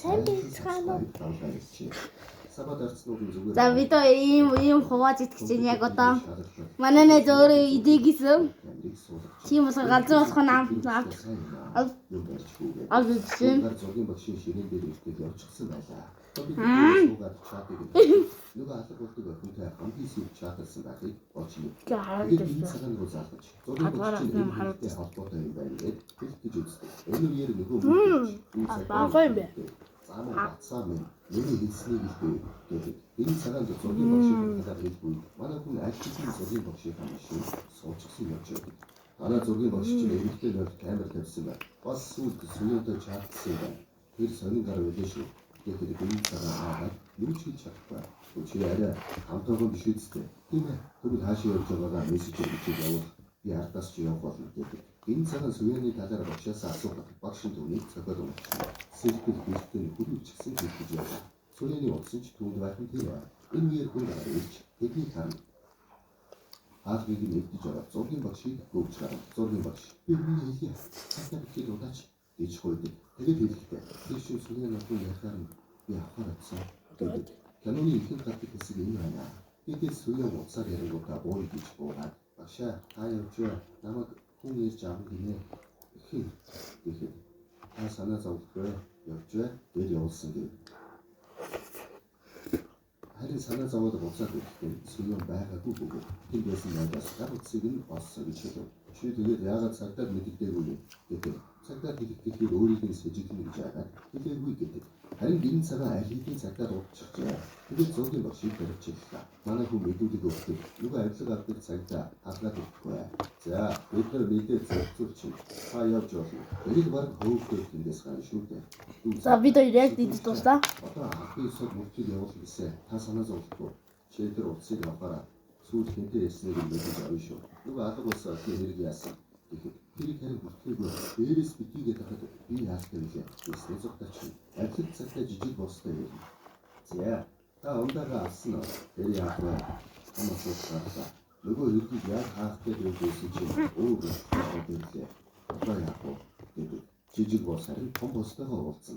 Сайн байцгаана уу? За, бид ийм ийм хувааж идэх гэж байна яг одоо. Манай найз өөрөө идээгээсэн. Тийм болохоор ганцхан болох нь авч авч идсэн. Зургийн багшийн ширээн дээр иртэл явчихсан байлаа. Суугаад чатыг нөгөө алга болдог охинтой хамгийн сүүлд чаталсан байхыг олж мэд. Тэгээд энэ цагаан руу залгаж зургийн багш чинь энэ холбоотой юм байна гэд хэлэх гэж үздэг. Энэ үеэр нөгөө Баггүй юм бэ? Зам бацаа минь миний хэлснийг л дээ гэдэг. Энэ цагаанд зургийн багшийн талаар хэлбүү. Манай хүн аль хэдийн зургийн багшийнхаа машин суучихсан явж байдаг. Манай зургийн багш чинь эрэгтэй нөхд камер тавьсан байна. Бас сүүлд сүнөөдөө чаатсан юм байна. Тэр сонин гар байлээ шүү. Тэгэхэд энэ цагаан хаагаад юу ч хийж чадахгүй. Чи арай хамтаагүй биш үсттэй. Тийм ээ. Тэгвэл хаашаа явж байгаагаа мессежээр бичээд явуул. Би ардаас чи явах болно гэдэг. Энэ цагаан сүяаны талаар багшаас асуугаад багш нь түүнийг цохиод уншсан. Сэтгэл бэлтгэн хөрвчихсэн хэлж яваа. Сүяаны утсан ч түүнд байх нь тэр. Энэ үеэр хүн гараад ирж тэднийг харна. Хаалгыг нь эвдэж ороод зургийн багшийг гөвж гарна. Зургийн багш би миний хэлье. Цаашдаа бичээд удаач гэж хойдог. Тэгээд хэлэхдээ тэр шин сүяа нөхөр ярихаар нь би авахар очсон гэдэг. Киноны ихэнх гардаг хэсэг энэ байна. Гэтэл сүяа утсаар ярингуудаа бууя гэж буугаад багшаа та явж бай. Намайг хүн ирж авна гинэ. Хэн гэхэд та санаа зовлохгүй явж бай. Дээр явуулсан гэв. Харин санаа зовоод буцаад ирэхдээ сүян байгаагүй бөгөөд тэр байсан найдаас гар утсыг нь олсон гэж хэлв. Чи тэгээд яагаад цагдаад мэддэггүй юм гэдэг. Цагдаад хэлэх гэхээр өөрийг нь сэжиглэнэ гэж яагаад хэлээгүй гэдэг. Харин гин цагаан аль хэдийн цагдаад удчихжээ. Тэгээд зургийн багшийг баривчлаа. Манай хүн мэдүүлэг өгдөг. Нөгөө авилга авдаг цагдаа хаглаад өгөхгүй. За, бид нар мэдээ зөрчүүлчих. Та явж болно. Тэрийг баг хөөгдөд тэндээс гарна шүү дээ. За, бид хоёр яг идэж дуслаа. Одоо анхны ёсоор мөртлийг явуул гэсэн. Та санаа зовлохгүй. Чи тэр утсыг авахаараа сүүл хэнтэй ярьсныг нь мэдэж авна шүү. Нөгөө алга болсон охины хэрэг яасан. Тэгэхэд тэрийг харин бүртгээгүй. Дээрээс битгийгээ тахад би яалтай билээ. Гэснээ зүгтаач. Авилга цагтаа жижиг бостой ярина. За, та ундаага авсан уу? Тэр яах вэ? Том асуулт гарлаа. Нөгөө хэргийг яг хаах гэж байсан чинь өөр ирлээ. Одоо яах вэ? Гэдэг. Жижиг бос харин том бостойгоо уулзсан.